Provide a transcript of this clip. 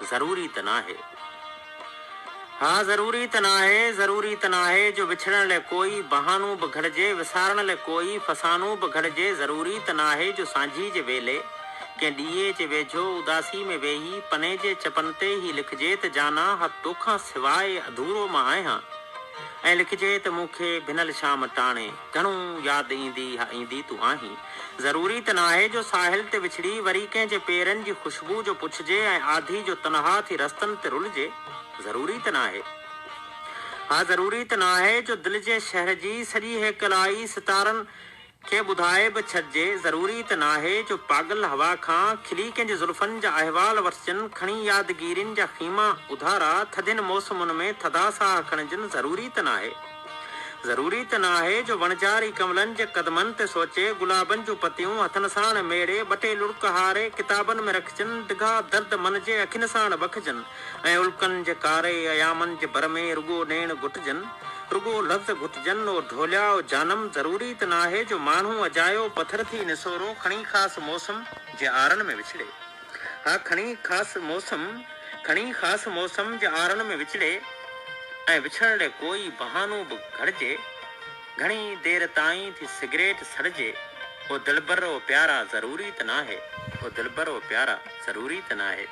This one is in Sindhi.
ضروري ته ناهي. ها ضروري ته ناهي، ضروري ته ناهي جو وڇڙڻ لئه ڪوئي بهانو به گهڙجي، وسارڻ لئه ڪوئي فسانو به گهڙجي، ضروري ته ناهي جو سانجهي جي ويلي، ڪنهن ڏيئي جي ويجهو اداسي ۾ ويهي پني جي چپن تي هي لکجي ته جانان ها توکان سواء اڌورو مان آهيان ۽ لکجي ته مون کي ڀنل شام ٽاڻي گهڻو ياد ايندي ها ايندي تون آهين. ضروري ته ناهي جو ساحل تي وڇڙي وري ڪنهن جي پيرن جي خوشبو جو پڇجي ۽ آڌي جو تنها ٿي رستن تي رلجي. ضروري ته ناهي. ها ضروري ته ناهي جو دل جي شهر جي سڄي هيڪلائي ستارن کي ٻڌائي به ڇڏجي. ضروري ته ناهي جو پاڳل هوا کان کلي ڪنهن جي زلفن جا احوال وٺجن، کڻي يادگيرين جا خيما اڌارا ٿڌين موسمن ۾ ٿڌا ساهه کڻجن. ضروري ته ناهي. ضروري ته ناهي جو وڻجاري ڪنولن جي قدمن تي سوچي، گلابن جون پتيون هٿن ساڻ ميڙي، ٻه ٽي لڙڪ هاري، ڪتابن ۾ رکجن، ڊگها درد من جي اکين ساڻ بکجن ۽ الڪن جي ڪاري ايامن جي بر ۾ رڳو نيڻ گهٽجن، رڳو لفظ گهٽجن، او ڍوليا او جانم، ضروري ته ناهي جو ماڻهو اجايو پٿر ٿي نسورو کڻي خاص موسم جي آرن ۾ وڇڙي. ها کڻي خاص موسم، کڻي خاص موسم جي آرن ۾ وچڙي ۽ وڇڙڻ لئه ڪوئي بهانو به گهڙجي، گهڻي دير تائين ٿي سگريٽ سڙجي، او دلبر او پيارا ضروري ته ناهي، او دلبر او پيارا ضروري ته ناهي.